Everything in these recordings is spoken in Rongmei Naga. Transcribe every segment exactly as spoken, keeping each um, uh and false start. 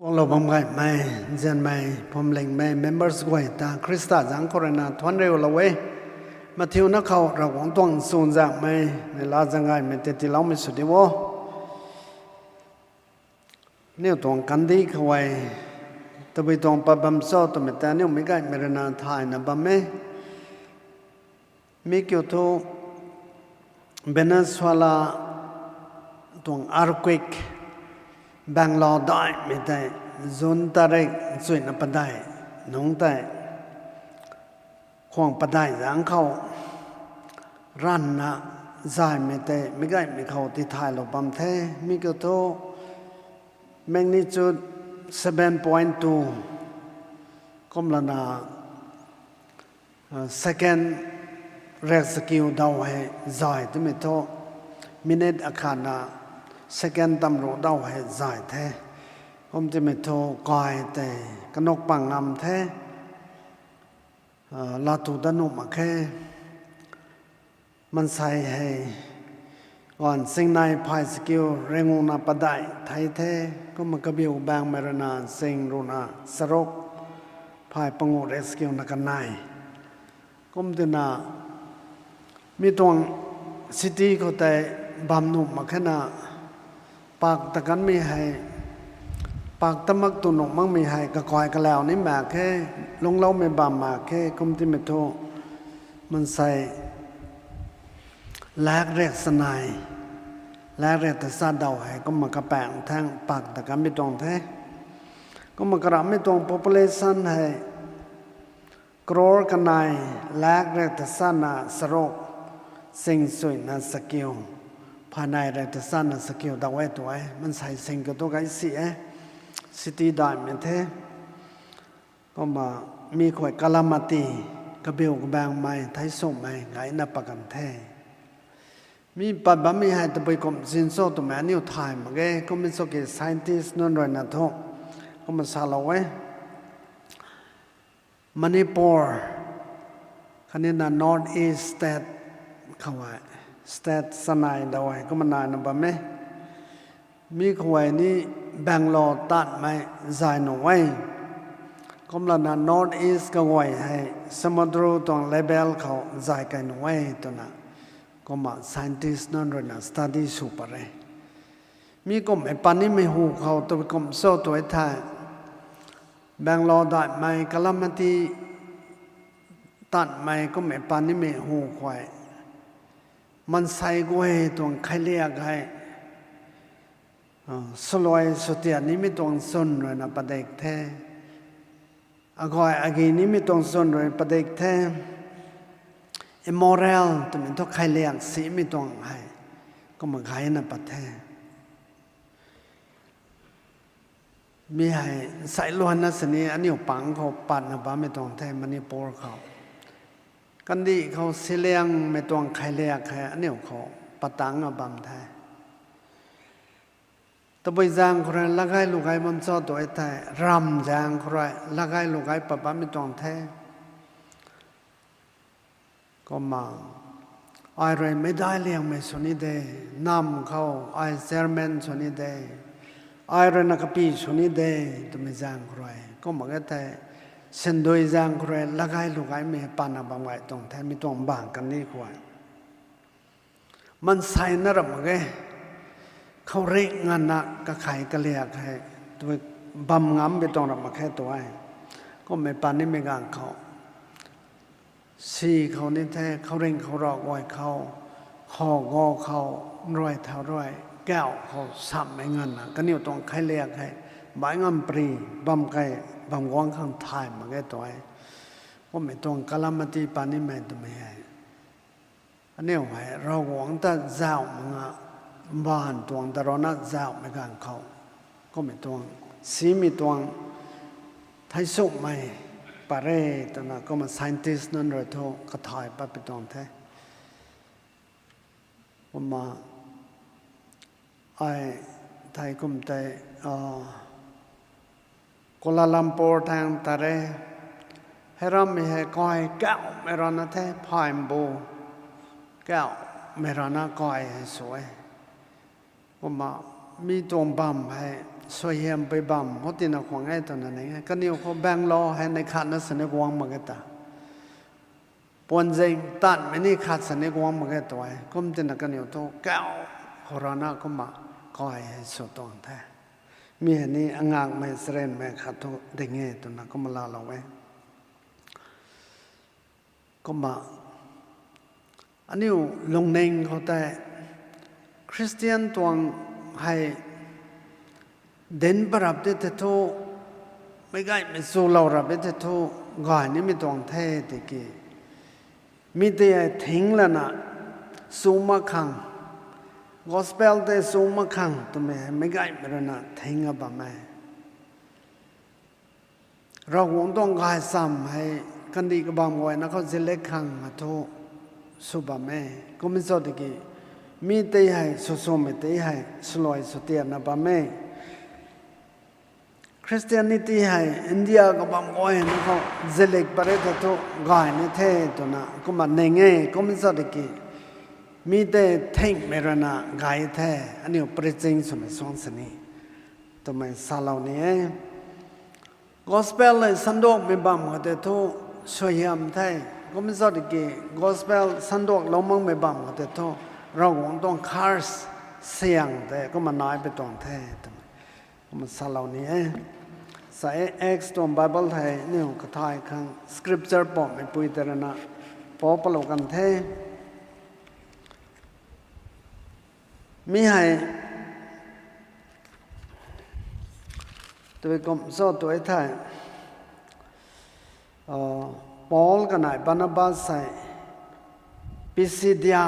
Guanglou bam gaymei, nzianmei, phuamlingmei members guay ta Khrista zaeng khou ruina thuanc riulou e. Mathiuna khou Ravguangc tuang chuzaenghmei neihla zaeng gaymei tei tiiloumei sw di o. Aniu tuang kandih khou e, tabui tuang pat bam cho twmei ta aniu meic gaymei ruina thayna bam e. Mi kiu thu Venezuela tuang earthquake, Bangalore daihmei tei, June tarik chuina padeih nungc tei, khwang padeih zaeng khou ranvna zaymei tei meic gaymei khou tithaylou bam the. Mi kiu thu magnitude seven point two, kumlana second riak chakiu daw hei zay twmei thu, minute akhatna second tamruh daw hei zay the. Kum timei thu kai tei kanuk pang ngam the, latu dat nuh mak khe. Maansei hei ganv singnei phay chakiu ringuna padeih thei the, kumna kabiu baengmei ruina sing ruhna charuk phay panguh riak chakiuna kanei. Kum tina mi tuang city khou tei bam nuh mak khe na, pak ta kanmei hei, pak ta mak tu nuh makmei hei kakai kalau ni mak khe, lungcloumei bam mak khe. Kum timei thu maansei lak riak chanei, lak riak ta cha daw hei kumna kapaeng thaeng pak ta kanmei tuang the. Kumna karamhmei tuang population hei crore kanei, lak riak ta chana charuk, sing chuina chakiu, phaynei riak ta chana chakiu daw e tu e. Maansei sing kiu thu gay si e, city daihmei the. Kumna mi khou calamity, kabiu kabaengmei, theic sumei gayna pat kan the. Mi pat bammei hei tabui kum zin cho twmei aniu thay mak ge. Kummei cho ki scientist nunc ruina thu kumna salou e. Manipur khatnina North East state khou e, state chanei daw e kumna naina bam e. Mi khou e ni Bangalore tatmei zay nuh e. Kumlana North East kaguay hei samudra tuang level khou zay kei nuh e twna kumna scientist nunc ruina study sw pat e. Mi kummei pat nimei hu khou tabui kum cho tu e thei, Bangalore daihmei calamity tatmei kummei pat nimei hu khou e, maansei guay tuang khailiak hei swluai swtian nimei tuang chwn ruina padik the. Aguay agi nimei tuang chwn rui padik the. Immoral twmei thu khailiak simei tuang hei kumna gayna pat the. Mi hei nsei luanna sini aniu pang khou patna bammei tuang the Manipur khou. Kandih khou siliangmei tuang khailiak hei aniu khou patangna bam the. Tabui zaeng khou rui lagay lugay bam cho tu e thei, ramv zaeng khou rui lagay lugay pat bammei tuang the. Kumna, ai rui meicdai liangmei sw ni de, namv khou ai chairman sw ni de, ai ruina kapy sw ni de, twmei zaeng khou rui. Kumna ke thei, sindui zaeng khou rui lagay lugaymei patna bam gay tuang the, mi tuang bang kandih khou e. Maansei na ram mak ge, khouringh nganvna kakhei kaliak hei, tu bam ngam bi tuang ram mak khe tu e. Kummei pat nimei ganv khou, si khou ni the, khouringh khou rau guay khou, khou go khou, nruai thau ruai, kauh khou samhmei nganvna kaniw tuang khailiak hei, bai ngam pri, bam kei, bam guang khang thay mak ge tu e. Kummei tuang calamity pat nimei twmei hei, aniu hei Ravguangc ta zauh mak nga, mbaanv tuang ta rana zauhmei ganv khou, kummei tuang, simei tuang, theic sumei pat re twna kumna scientist nunc rui thu kathay pat pi tuang the. Kumna ai thei kum tei, Kuala Lumpur thang tat re. Hei rammei hei kai kauhmei rana the, phaymbu kauhmei rana kai hei sw e. Kumna mi tuang bam hei suaihiam pui bam khou tina khwang e twna ning e. Kaniw khou Bangalore hei ni khatna sini guang mak ge ta. Puanzing tatmei ni khat sini guang mak ge tw e. Kum tina kaniw thu kau khou rana kumna kai hei sw tuang the. Mi hei ni angakmei charynmei khat thu ding e twna kumna laalou e. Kumna aniu lungning khou tei Khristian tuang hei dinc parap tei the thu, meic gaymei chulou rap e the thu, gay nimei tuang the tiki, mi tei hei thing lana chu mak khang, gospel tei chu mak khang twmei hei meic gaymei ruina thing a bam e. Ravguangc tuang gaychamv hei kandih kabam guayna khou zilek khang a thu sw bam e. Kum cho tiki, mi tei hei sw swmei tei hei swluai sw tiatna bam e. Christianity hei India kabam guayna khou zilek pare the thu gay ni the twna kumna ning e. Kum cho tiki, mi tei thingmei ruina gay the, aniu preaching swmei suang sini twmei salou ni e. Gospel hei sanduakmei bam khou tei thu suaihiam the. Kum cho tiki, gospel sanduaklou makmei bam khou tei thu Ravguangc tuang curse, syang tei kumna nai pui tuang the twmei kumna salou ni e. Sa e, Acts tuang Bible hei niw kathay khang scripture pammeipui tei ruina pou palou kan the. Mi hei tei kum cho tw e thei, Paul kanei Barnabas hei Pisidia,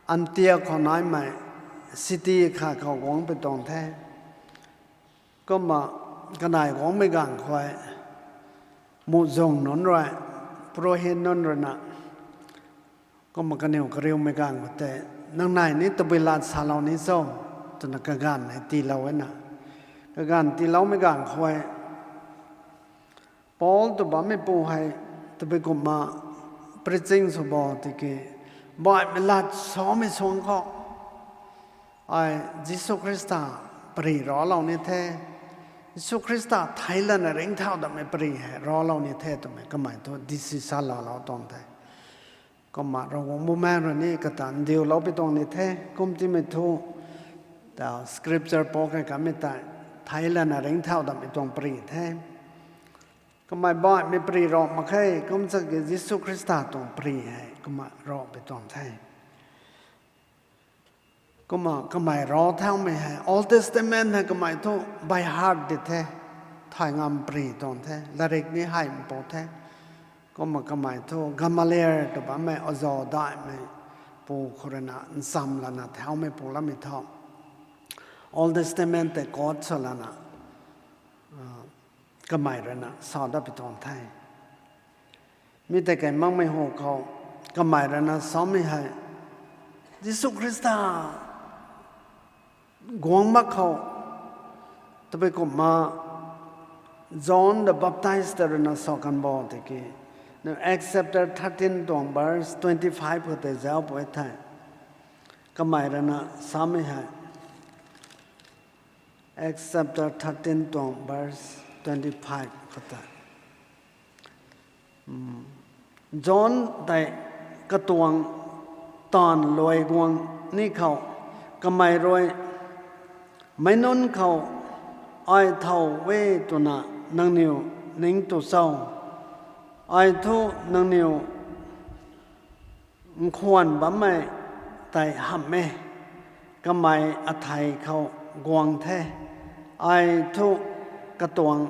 Antiok khou naimei city khat khou guang pui tuang the. Kumna kanei guangmei ganv khou, muhzwng nunc rui, purohit nunc ruina, kumna kaniw kariumei ganv khou tei, nang nei ni tabui lat salou ni cho, twna kaganv hei tiilou e na. Kaganv tiiloumei ganv khou, Paul tw bammeipu hei tabui kumna preaching sw bo tiki, baihmei lat samei suang khou, ai Jisu Khrista pary raclou ni the, Jisu Khrista thei lana ringcthau datmei pary hei raclou ni the twmei kamei thu decision laalou tuang the. Kumna Ravguangc Bumaengh rui ni kata ndiulou pui tuang ni the, kum timei thu, ta scripture pou key kamei tei, thei lana ringcthau datmei tuang pary the. Kamei baihmei pary rac mak khe, kum cha ki Jisu Khrista tuang pary hei kumna rac pui tuang the. Kumna kamei rac thaumei hei Old Testament hei kamei thu by heart di the, thay ngam pary tuang the, latrik ni hei mpou the. Kumna kamei thu Gamaliel tw bammei oza daihmei pu khou ruina ncham lana thaumei pu lamei thu, Old Testament tei quote sw lana, kamei ruina sa dat pui tuang the. Mi tei kei makmei hu khou, kamei ruina samei hei, Jisu Khrista guang mak khou, tabui kumna John the Baptist ta ruina sa kan bo tiki, na Acts chapter thirteen tuang verse twenty-five khou tei zauc pui the. Kamei ruina samei hei, Acts chapter thirteen tuang verse twenty-five khou tei, John tei katuang taanv luai guang ni khou, kamei rui, meic nunc khou, ai thow e twna nangniw ning tu cho? Ai thu nangniw nkhwan bammei tei hamh e, kamei athei khou guang the. Ai thu katuang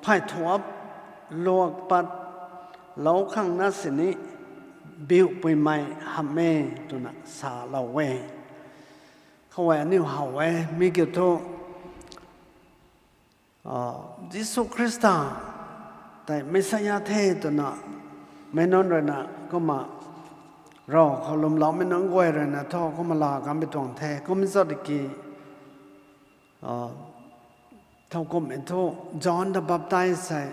phay thuap luak pat lou khang na sini biuhpuimei hamh e twna salou e. Khou e aniu how e, mi kiu thu, Jisu Khrista tei Messiah the twna meic nunc ruina kumna rav khou lwmloumei nunc guay ruina thu kumna laa kanmei tuang the. Kum zat ki, thowkumhmei thu John the Baptist hei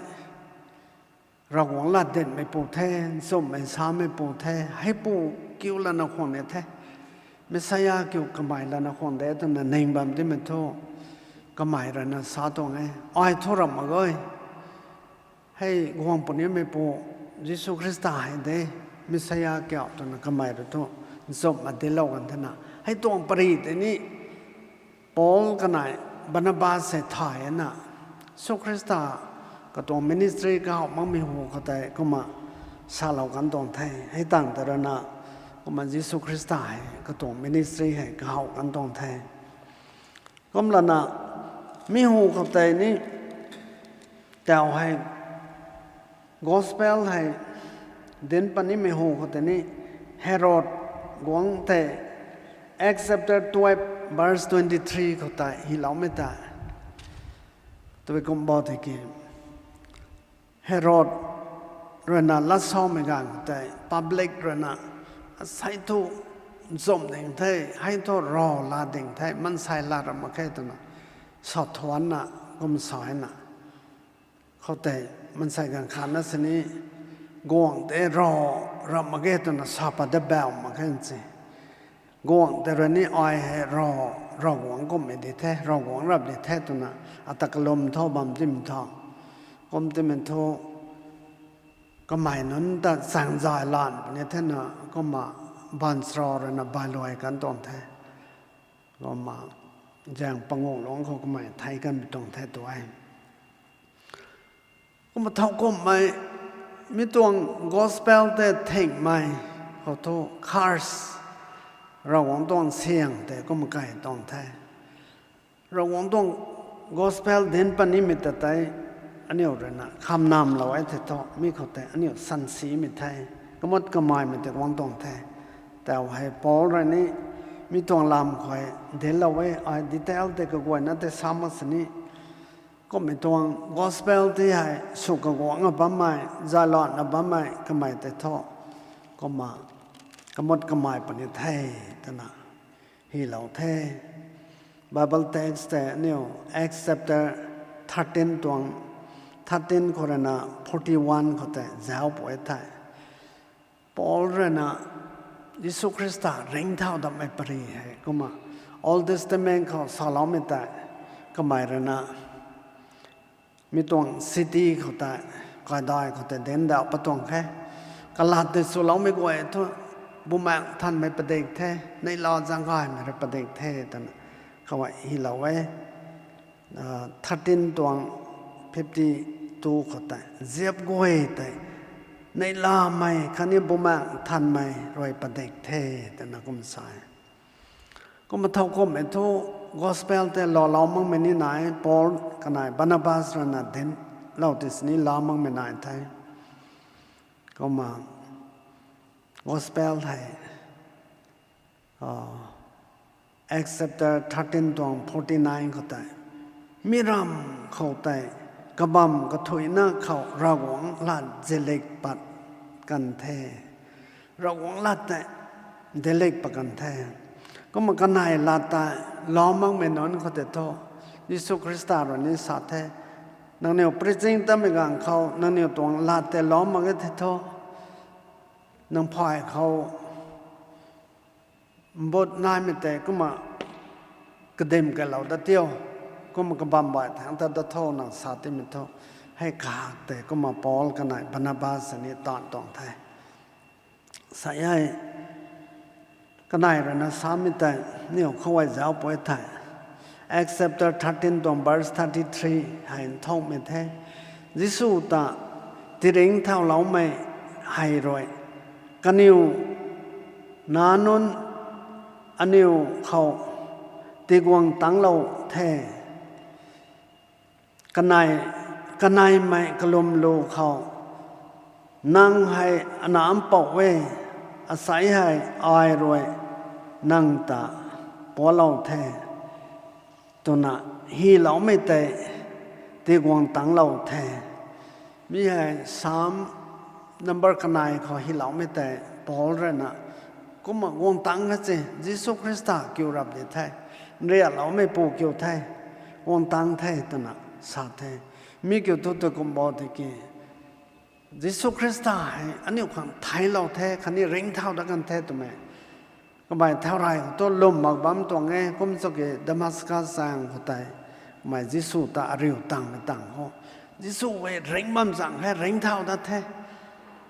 Ravguangc latdinmeipu the, nchumhmei sameipu the, heipu kiu lana khwan ni the, Messiah kiu kamei lana khwan de twna ning bam timei thu, kamei rui na sa tuang e, ai thu ramh mak ge. Hei guang punimeipu Jisu Khrista hei de, Messiah kiu twna kamei rui thu nchumhna dinclou kan thena. Hei tuang pary tei ni Paul kanei Barnabas hei thay na, Jisu Khrista katuang ministry kahaw makmei hu khou tei kumna salou kan tuang the. Hei tangv tei rui na kumna Jisu Khrista hei katuang ministry hei kahaw kan tuang the. Kumlana mi hu khou tei ni tau hei gospel hei dinc punimei hu khou tei ni Herod guangc tei Acts chapter twelve verse twenty-three khou tei hyloumei tei tabui kum bo tiki Herod rui na lat samei ganv tei public rui na asei thu nchumh ding the, hei thu rav la ding the, maansei lat ra mak khe twna sa thuanna kum sa na. Khoutei maansei ganv khatna sini guangc tei rav ra mak ge twna sa pat de bauh mak khe se. Guangc tei rui ni ai hei rav, Ravguangc kummei di the, Ravguangc rap di the twna ata kalum tho bam tim tho. Kum timei thu kamei nunc ta chaeng zay lan puni thena kumna baanchara rui na bailuai kan tuang the. Kumna zaeng panguh lungc khou kamei thei kanmei tuang the tu e. Kumna thowkumhmei mi tuang gospel tei thingmei khou thu curse, Ravguangc tuang syang tei kumna kai tuang the. Ravguangc tuang gospel dinc punimei ta tei aniu rui na khamnamlou e thei thu mi khou tei aniu sansimei the, kamut kamaimei tei guang tuang the. Tau hei Paul rui ni mi tuang lam khou hei dinclou e, ai detail tei kaguayna tei sa mak sini. Kummei tuang gospel tei hei sw kaguangna bammei, zaylanna bammei kamei tei thu kumna kamut kamai puni the twna hylou the. Bible text tei aniu Acts chapter thirteen tuang, thirteen khou rui na forty one khou tei zauc pw e thei. Paul rui na Jisu Khrista ringcthau datmei pary hei kumna Old Testament khou saloumei tei kamei rui na mi tuang city khou tei, kaidai khou tei dinc dauh pat tuang khe. Kalat tei swloumei guay thu Bumaengh Nthanmei padik the, neihla zaeng gaymei rui padik the twna khou hei hylou e. Thirteen tuang fifty two khou tei ziap guay tei neihlamei khatni Bumaengh Nthanmei rui padik the twna kum sa e. Kumna thowkumhmei thu gospel tei laalou makmei ni nai, Paul kanei Barnabas rui na dinclou ti sini laa makmei nai the. Kumna gospel hei Acts chapter thirteen tuang forty nine khou tei, mi ram khou tei kabamv kathuicna khou Ravguangc lat zilik pat kan the. Ravguangc lat tei dinclik pat kan the. Kumna kanei lat tei laa makmei nunc khou tei thu Jisu Khrista rui ni sa the, nangniw preaching tatmei ganv khou nangniw tuang lat tei laa mak e thei thu, nang phay khou mbut naimei tei kumna kadim kailou dat tiu, kumna kabamv bai thangc ta dat tho nang sa timei thu, hei kahak tei kumna Paul kanei Barnabas sini taanv tuang the. Sa e, kanei rui na samei tei aniu khou hei zauc pw e thei, Acts chapter thirteen tuang verse thirty three hei nthukmei the. Jisu ta tiringcthauloumei hei rui kaniw nac nunc aniu khou tiguang tangclou the. Kanei, kaneimei kalwm lu khou, nang hei ana mpouh e, asei hei ai rui nang ta puaclou the, twna hyloumei tei tiguang tangclou the. Mi hei Psalm number kanei khou hyloumei tei Paul rui na kumna guang tangc kha se, Jisu Khrista kiu rap di the, nriakloumeipu kiu the, guang tangc the twna sa the. Mi kiu thu tei kum bo tiki, Jisu Khrista hei aniu khang theiclou the khatni ringcthau dat kan the twmei kamei thau rey khou thu lwm mak bam tuang e. Kum chaki Damascus zaeng khou tei Kamei Jisu ta ariu tangmei tang khou, Jisu e ringc bam chang khe, ringcthau dat the.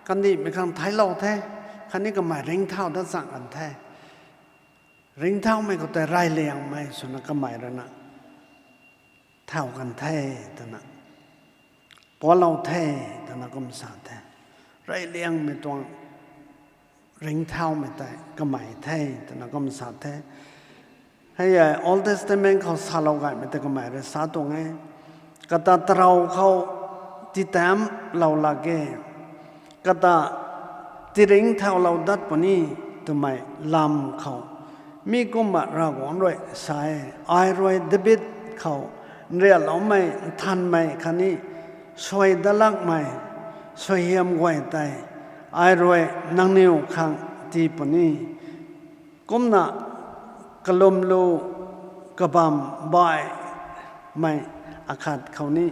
Kandihmei khang theiclou the. Khatni kamei ringcthau dat chang kan the. Ringcthaumei khou tei reyliangmei swna kamei ruina thau kan the twna, pualou the twna kum sa the. Reyliangmei tuang ringcthaumei tei kamei the twna kum sa the. Hei e Old Testament khou salou gaymei tei kamei rui sa tuang e. Kata tarou khou titamlou lak ge, kata tiringcthaulou dat puni twmei lam khou mi kumna Ravguangc rui sa e, ai rui David khou nriakloumei, nthanmei khatni suai dat lakmei, suaihiam guay tei ai rui nangniw khang tii puni. Kumna kalumlu kabam baihmei akhat khou ni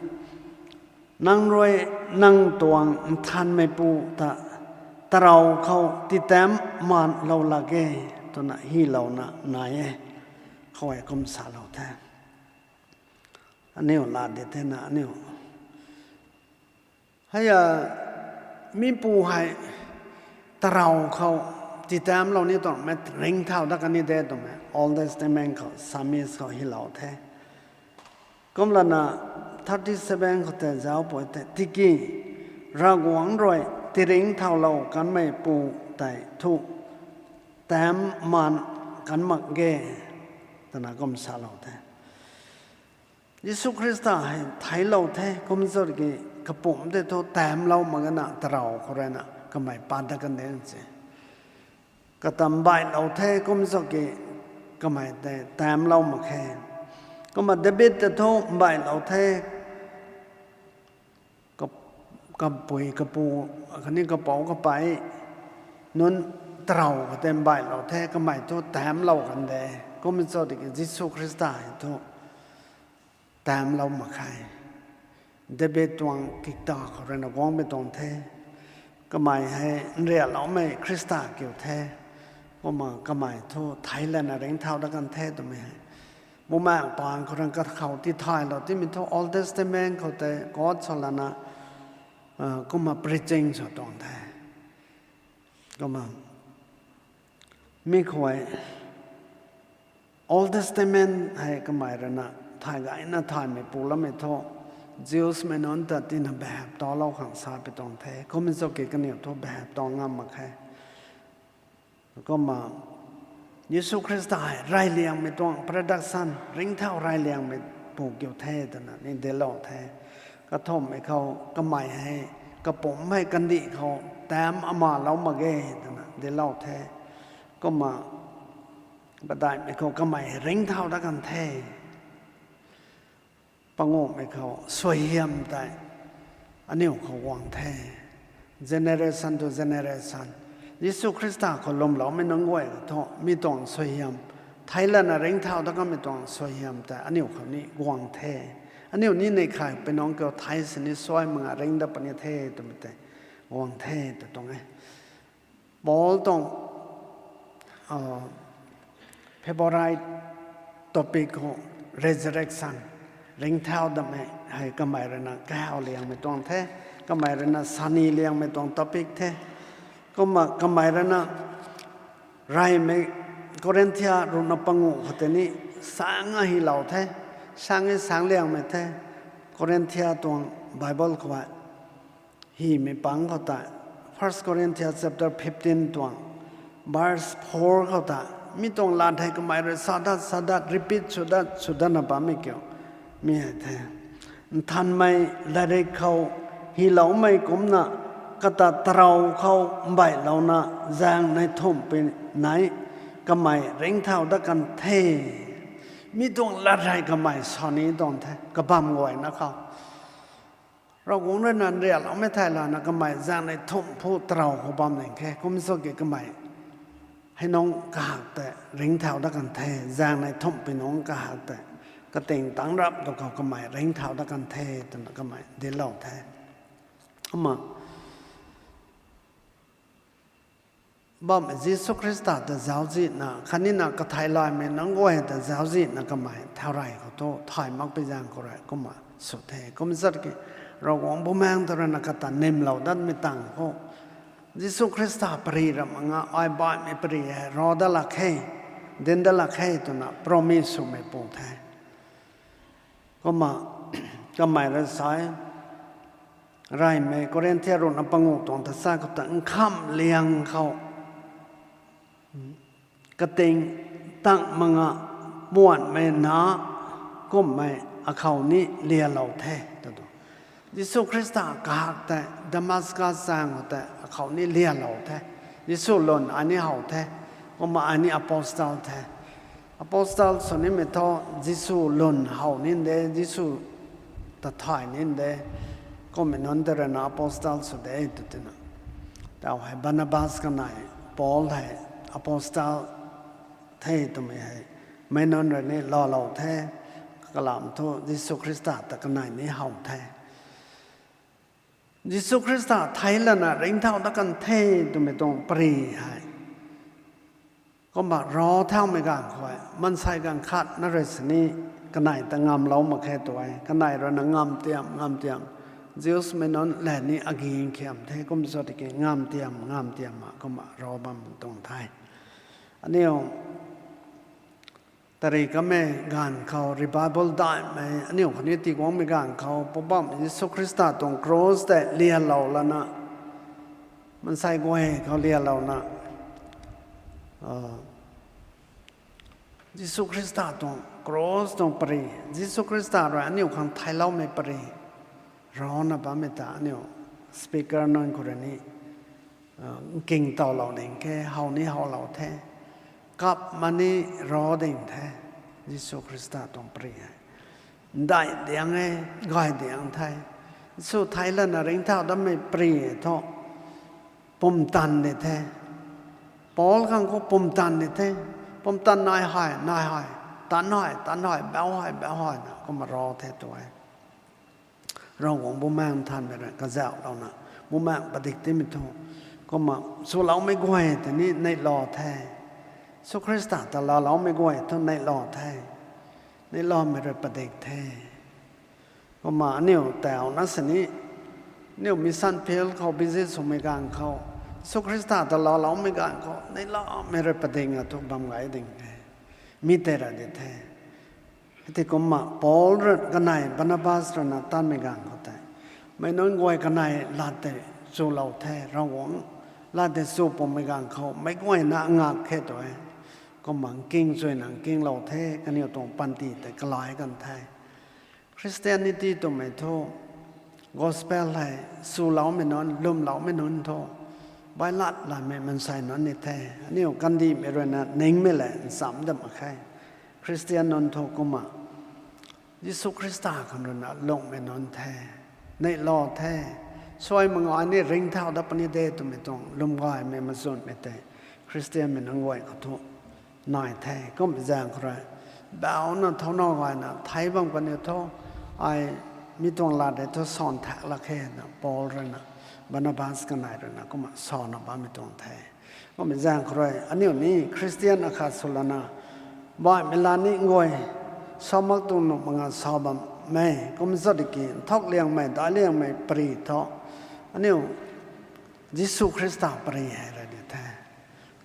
nang rui nang tuang nthanmeipu ta tarou khou titam maanlou lak ge twna hylouna nai e. Khou e kum salou the. Aniu lat di thena aniu hei a, mipu hei tarou khou titamlou ni tuang mei ringcthau dat kan ni de twmei Old Testament khou Psalmist khou hylou the. Kumlana thirty seven khou tei zauc pui the, tiki Ravguangc rui tiringcthaulou kanmeipu tei thu tam maan kan mak ge twna kum salou the. Jisu Khrista hei theiclou the, kum zat ki kapumc tei thu tamlou mak gana tarou khou ruina kamei pat dat kan de se. Kata mbailou the, kum zat ki kamei tei tamlou mak khe. Kumna David tei thu mbailou the, kap-, kapui kapu khatni kapouc kapei nunc tarou khou tei mbailou the, kamei thu tamlou kan de. Kum zat ki Jisu Khrista hei thu tamlou mak khe. David tuang kikta khou ruina guangmei tuang the. Kamei hei nriakloumei Khrista kiu the. Kumna kamei thu theic lana ringcthau dat kan the twmei hei Bumaengh Paan khou ruina kakhou tithaylou timei thu Old Testament khou tei quote sw lana, kumna preaching sw tuang the. Kumna mi khou e Old Testament hei kamei ruina thay gayna thaymei pu lammei thu Jews mei nunc ta tina behave towlou khang sa pi tuang the. Kum zat ki kaniw thu behave tow ngam mak khe. Kumna Jisu Khrista hei reyliangmei tuang production, ringcthau reyliangmei pu kiu the twna ni dinclou the. Kathumhmei khou kamei hei kapumc hei kandih khou tam amalou mak ge twna dinclou the. Kumna padaihmei khou kamei ringcthau dat kan the. Panguhmei khou suaihiam tei aniu khou guang the. Generation to generation, Jisu Khrista khou lwmloumei nunc guay thu mi tuang suaihiam, theic lana ringcthau dat kanmei tuang suaihiam tei aniu khou ni guang the. Aniu ni neih khay pui nunc kiu theic sini suai mak nga ringc dat puni the twmei tei guang the tw tuang e. Paul tuang favourite topic khou resurrection, ringcthau datmei hei kamei ruina kahaw liangmei tuang the, kamei ruina sani liangmei tuang topic the. Kumna kamei ruina reymei Korinthia ruhna panguh khou tei ni sang ahilou the, sang e sang liangmei the. Korinthia tuang Bible khou e hymei pang khou tei, First Corinthians chapter fifteen tuang verse four khou tei, mi tuang lat hei kamei rui sa dat sa dat repeat sw dat sw datna bammei kiu mi hei the. Nthanmei latrik khou hyloumei kumcna kata tarou khou mbaihlouna zaeng nei thumhpui nei kamei ringcthau dat kan the. Mi tuang lat hei kamei sa ni tuang the kabam guayna khou. Ravguangc ruina nriakloumei thei lana kamei zaeng nei thumh phu tarou khou bam ning khe, kum zat ki kamei hei nunc kahak tei ringcthau dat kan the, zaeng nei thumhpui nunc kahak tei kating tangc rap tu khou kamei ringcthau dat kan the twna kamei dinclou the. Kumna bam Jisu Khrista ta zauczihna khatnina kathai laymei nunc guay ta zauczihna kamei thau rey khou thu thay makpui zaeng khou rui kumna sw the. Kum zat ki Ravguangc Bumaengh ta ruina kata nimlou datmei tang khou Jisu Khrista pary ram nga ai baihmei pary hei rav dat lak khe, dinc dat lak khe twna promise swmei pu the. Kumna kamei rui sa e, reymei Korinthia ruhna panguh tuang ta sa khou ta nkham liang khou kating tang manga puanhmei na kumhmei akhou ni lialou the, ta tu. Jisu Khrista kahak tei Damascus zaeng khou tei akhou ni lialou the. Jisu lwn ai ni how the, kumna ai ni apostle the. Apostle sw nimei thu Jisu lwn how ni de, Jisu ta thay ni de, kummei nunc ta ruina apostle sw de tw tina. Tau hei Barnabas kanei Paul hei apostle the twmei hei meic nunc rui ni laalou the, kalam thu Jisu Khrista ta kanei ni how the. Jisu Khrista thei lana ringcthau dat kan the twmei tuang pary hei kumna rav thaumei ganv khou, maansei ganv khat na rui sini kanei ta ngamlou mak khe tu e, kanei ruina ngam tiam, ngam tiam, Jews mei nunc le ni agin khiam the, kum zat ki ngam tiam, ngam tiam ma kumna rav bam tuang the. Aniu tari kamei ganv khou revival daihmei, aniu khatni tiguangmei ganv khou Poubauhmei Jisu Khrista tuang cross tei lialou lana, maansei guay khou lialouna, Jisu Khrista tuang cross tuang pary, Jisu Khrista rui aniu khang theiloumei pary, ravna bammei ta aniu speaker nunc khou rui ni nking towlou ding khe, how ni howlou the, kap ma ni rav ding the, Jisu Khrista tuang pary hei. Ndai diang e, gay diang the. Jisu thei lana ringcthau datmei pary e thu, pumtan di the. Paul khang khou pumtan di the. Pumtan nai hei, nai hei, tan hei, tan hei, bau hei, bau hei na kumna rav the tu e. Ravguangc Bumaengh Nthanmei rui kazauhlouna, Bumaengh padik timei thu, kumna swloumei guay tei ni neihlou the. Jisu Khrista ta laaloumei guay thu neihlou the. Neihloumei rui padik the. Kumna aniu tauna sini, aniu mission field khou busy swmei ganv khou, Jisu Khrista ta laaloumei ganv khou neihloumei rui padikna thu bam gay ding e. Mi tei ra di the. Hei tei kumna Paul rui kanei Barnabas ruina tanmei ganv khou tei, meic nunc guay kanei lat tei chulou the, Ravguangc lat tei chu pumei ganv khou meic guayna ngak khe tu e. Kumna nking chuyna nkinglou the, kaniw tuang panty tei kalai kan the. Christianity twmei thu, gospel hei, chuloumei nunc, lwmloumei nunc thu, bailat laymei maansei nunc ni the, aniu kandihmei ruina ningmei le nchamc dam mak khe. Christian nunc thu kumna, Jisu Khrista khang ruina lungmei nunc the, neihlou the, suai mak nga ni ringcthau dat puni de twmei tuang lwm gaymei machunmei tei, Christianmei nunc guay khou thu nai the. Kummei zaeng khou rui, bauna thouna gayna thei bam kaniw thu, ai mi tuang lat tei thu sawn thak lak khe na Paul ruina, Barnabas kanei ruina kumna sana bammei tuang the. Kummei zaeng khou rui, aniu ni Christian akhat swlana, baihmei lat ni guay, sa mak tuang nuh mak nga sa bam e, kum zat ki nthak liangmei, daic liangmei pary thu, aniu Jisu Khrista pary hei ra di the.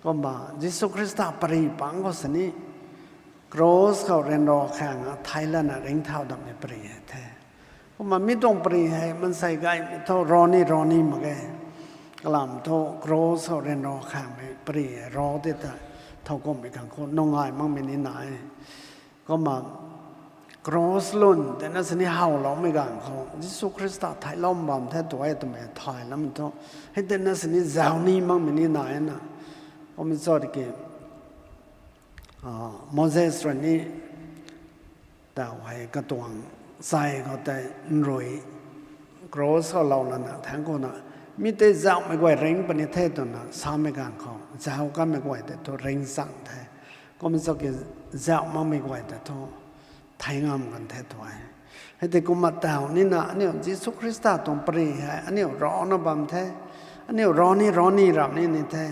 Kumna Jisu Khrista pary pang khou sini, cross khou ryanra khang a thei lana ringcthau datmei pary hei the. Kumna mi tuang pary hei maansei gaymei thu rav ni rav ni mak ge. Kalam thu cross khou ryanra khangmei pary hei rav di ta, thowkumhmei khang khou nungai makmei ni nai. Kumna cross lwn tina sini howloumei ganv khou Jisu Khrista theilou bam the tu e twmei thay lam thu, hei tina sini zau ni makmei ni nai na. Kummei zat ki, Moses rui ni, tau hei katuang chai khou tei nrui cross khou lou lana thaengc khou na, mi tei zauhmei guay ring puni the twna samei ganv khou, zauh kanmei guay tei thu ringcchang the. Kum zat ki zauh makmei guay tei thu thei ngam kan the tu e. Hei tei kumna tau nina aniu Jisu Khrista tuang pary hei aniu ravna bam the. Aniu rav ni rav ni ram ni ni the.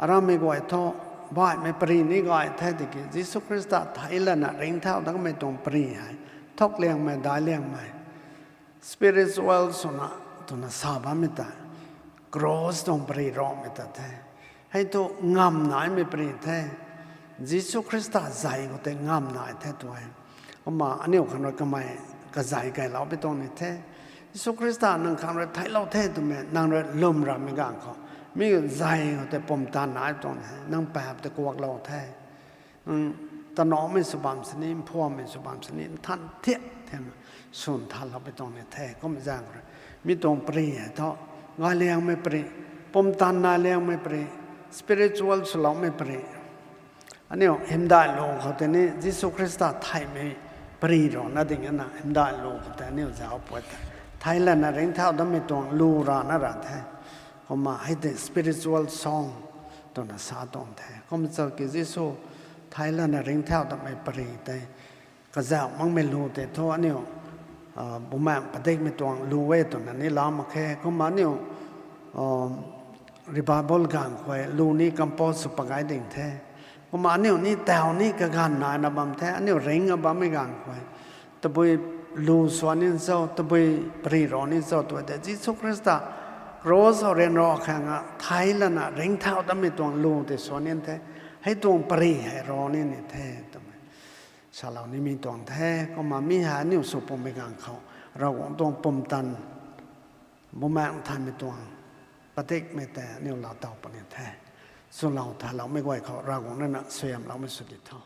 Aramei guay thu, baihmei pari ni gay the tiki, Jisu Khrista theic lana ringcthau datmei tuang pari hei, thakliangmei, daicliangmei, spiritual swna, twna sa bammei ta, cross tuang pari ramei ta the. Hei thu ngamv naimei pari the. Jisu Khrista zei khou tei ngamv nai the tw e. Kumna aniu khang rui kamei kazei kaylou pui tuang ni the. Jisu Khrista nang khang rui theiclou the twmei, nang rui lwm ramei ganv khou, mi zei khou tei pumtan nai tuang ni, nang paap tei kuaklou the. Nang tanaumei sw bam sini, mphuammei sw bam sini, nthan thiak thena swn thanlou pui tuang ni the. Kum zaeng rui, mi tuang pari hei thu, gayliangmei pari, pumtan naicliangmei pari, spiritual swloumei pari. Aniu hymdaih lu khou tei ni Jisu Khrista theihmei pari rana ding ana hymdaih lu khou tei aniu zauc pat the. Theic lana ringcthau datmei tuang lu rana ra the. Kumna hei tei spiritual song twna sa tuang the. Kumna chaki Jisu theic lana ringcthau datmei pari tei kazauh makmei lu tei thu aniu, ah, bumaengh padikmei tuang lu e twna ni lau mak khe. Kumna aniu, ah, revival ganv khou lu ni compose sw pagay ding the. Kumna aniu ni tau ni kaganv naina bam the, aniu ringc a bammei ganv khou. Tabui lu swan ni cho, tabui pari ra ni cho tw tei, Jisu Khrista cross khou ryanra khang a theic lana ringcthau datmei tuang lu tei swan ni the. Hei tuang pari hei ra ni ni the twmei salou nimei tuang the. Kumna mi hei aniu sw pumei ganv khou, Ravguangc tuang pumtan, bumaengh nthanmei tuang padikmei tei aniu laa taw puni the. Swlou thaloumei guay khou Ravguangc rui na suaihiamloumei sw di tho.